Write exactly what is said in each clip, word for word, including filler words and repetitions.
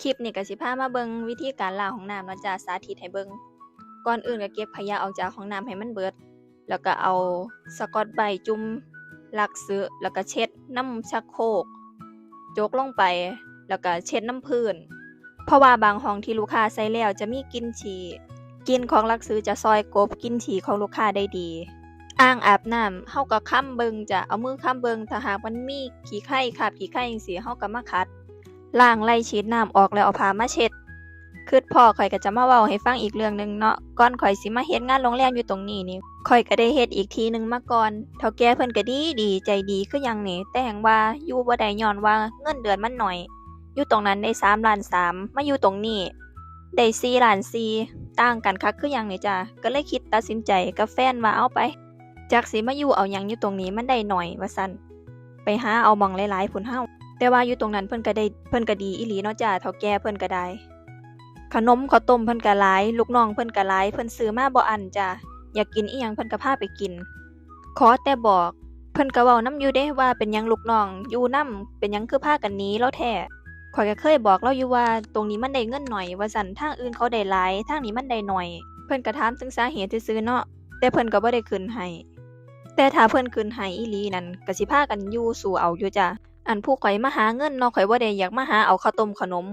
คลิปนี้ก็สิพามาเบิ่งวิธีการล้างห้องน้ำเนาะจ้า สาธิตให้เบิ่ง ก่อนอื่นก็เก็บขยะออกจากห้องน้ำให้มันเบิด แล้วก็เอาสกอตไบรท์จุ่มลักซื้อ แล้วก็เช็ดนำชักโครก จกลงไป แล้วก็เช็ดนำพื้น เพราะว่าบางห้องที่ลูกค้าใช้แล้วจะมีกลิ่นฉี่ กลิ่นของลักซื้อจะซ่อยกลบกลิ่นฉี่ของลูกค้าได้ดี อ่างอาบน้ำ เฮาก็คลำเบิ่งจ้า เอามือคลำเบิ่ง ถ้าหากมันมีขี้ไค คราบขี้ไคจั่งซี้ เฮาก็มาขัด ล้างไล่ฉีดน้ำออกแล้วเอาผ้ามาเช็ด คิดพ้อข้อยก็จะมาเว้าให้ฟังอีกเรื่องหนึ่งเนาะ ก่อนข้อยสิมาเฮ็ดงานโรงแรมอยู่ตรงนี้นี่ ข้อยก็ได้เฮ็ดอีกที่หนึ่งมาก่อน เฒ่าแก่เพิ่นก็ดีดี ใจดีคือหยังนี่ แต่แฮ่งว่าอยู่บ่ได้ ญ้อนว่าเงินเดือนมันน้อย อยู่ตรงนั้นได้สามล้านสาม มาอยู่ตรงนี้ได้สี่ล้านสี่ ต่างกันคักคือหยังนี่จ้า ก็เลยคิดตัดสินใจกับแฟนว่า เอาไป จักสิมาอยู่เอาหยังอยู่ตรงนี้ มันได้น้อย ว่าซั่น ไปหาเอาหม่องหลายๆ พุ้นเฮา แต่ว่าอยู่ตรงนั้นเพิ่นก็ได้ เพิ่นก็ดีอีหลีเนาะจ้า เฒ่าแก่เพิ่นก็ได้ ขนมข้าวต้มเพิ่นก็หลาย ลูกน้องเพิ่นก็หลาย เพิ่นซื้อมาบ่อั้นจ้า อยากกินอิหยังเพิ่นก็พาไปกิน ขอแต่บอก เพิ่นก็เว้านำอยู่เด้ว่าเป็นหยังลูกน้องอยู่นำ เป็นหยังคือพากันหนีลาวแท้ ข้อยก็เคยบอกลาวอยู่ว่าตรงนี้มันได้เงินน้อย ว่าซั่น ทางอื่นเขาได้หลาย ทางนี้มันได้น้อย เพิ่นก็ถามถึงสาเหตุซื่อๆ เนาะ แต่เพิ่นก็บ่ได้ขึ้นให้ แต่ถ้าเพิ่นขึ้นให้อีหลีนั่น ก็สิพากันอยู่สู้เอาอยู่จ้า อันผู้ข้อยมาหาเงินเนาะ ข้อยบ่ได้อยากมาหาเอาข้าวต้มขนม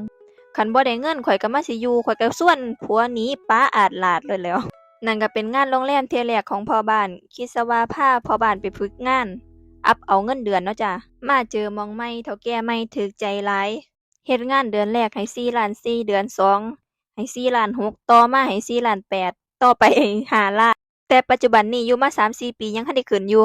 คันบ่ได้เงินข้อยก็มาสิอยู่ ข้อยก็ชวนผัวหนีป๊าอาดลาดเลยแหล้ว นั่นก็เป็นงานโรงแรมเทื่อแรกของพ่อบ้าน คิดซะว่าพาพ่อบ้านไปฝึกงาน อัพเอาเงินเดือนเนาะจ้า มาเจอหม่องใหม่ เฒ่าแก่ใหม่ถูกใจหลาย เฮ็ดงานเดือนแรกให้สี่ล้านสี่ เดือนสองให้สี่ล้านหก ต่อมาให้สี่ล้านแปด ต่อไปห้าล้าน แต่ปัจจุบันนี้อยู่มาสามสี่ปียังทันได้ขึ้นอยู่